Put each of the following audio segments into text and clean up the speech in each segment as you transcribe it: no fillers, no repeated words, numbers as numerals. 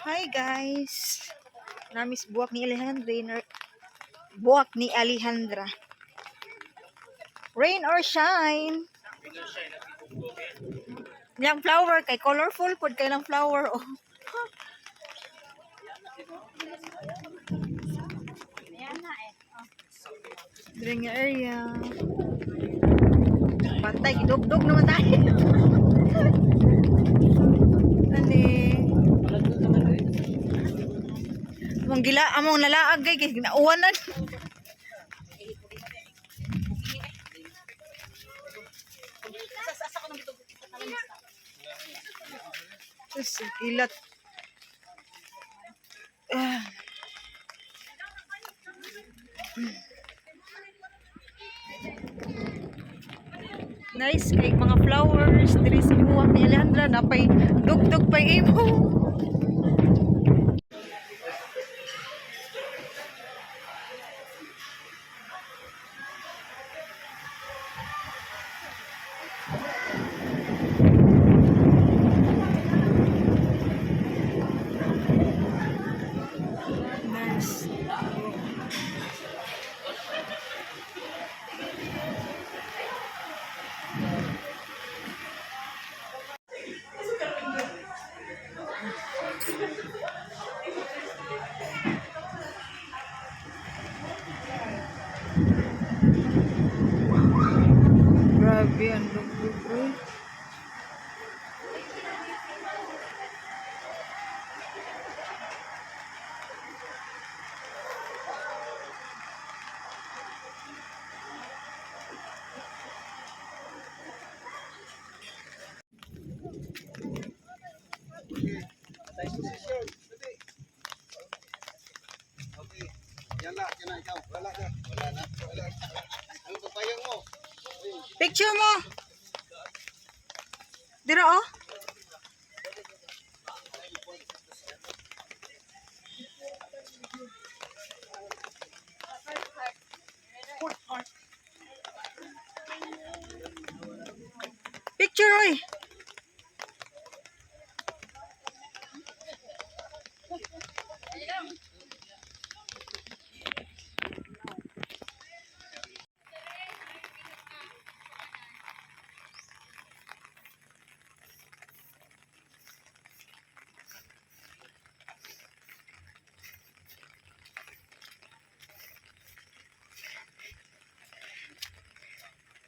Hi guys. Namis buwak ni Alejandra. Buwak ni Alejandra. Rain or shine. Yang flower kay colorful pod kay lang flower oh. Diri nga area. Patay gidugdog naman tayo. Ani. Among gila, among nalaag kay kay ginauwanan. Sus, ang kilat. Ah. Nice kay mga flowers diri sa buwak ni Alejandra napay dugtog pay imo. Nice. Grabe ang dugtog eh. Okay. Yan na, yan na ikaw. Wala na. Wala na. Wala. Ano pagpayong mo? Picture mo. Dira oh. Picture oy.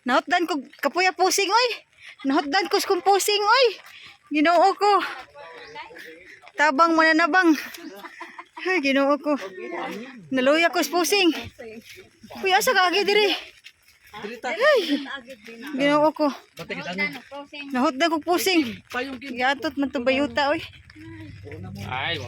Nahotdan ko kapuya pusing oy. Nahotdan ko kung pusing oy. Ginoo ko. Tabang mananabang. Ay, Ginoo ko. Naluya ko sa pusing. Uy, asa ka agi diri? Ay, Ginoo ko. Nahotdan ko pusing. Giatot man to bayuta oy. Ay,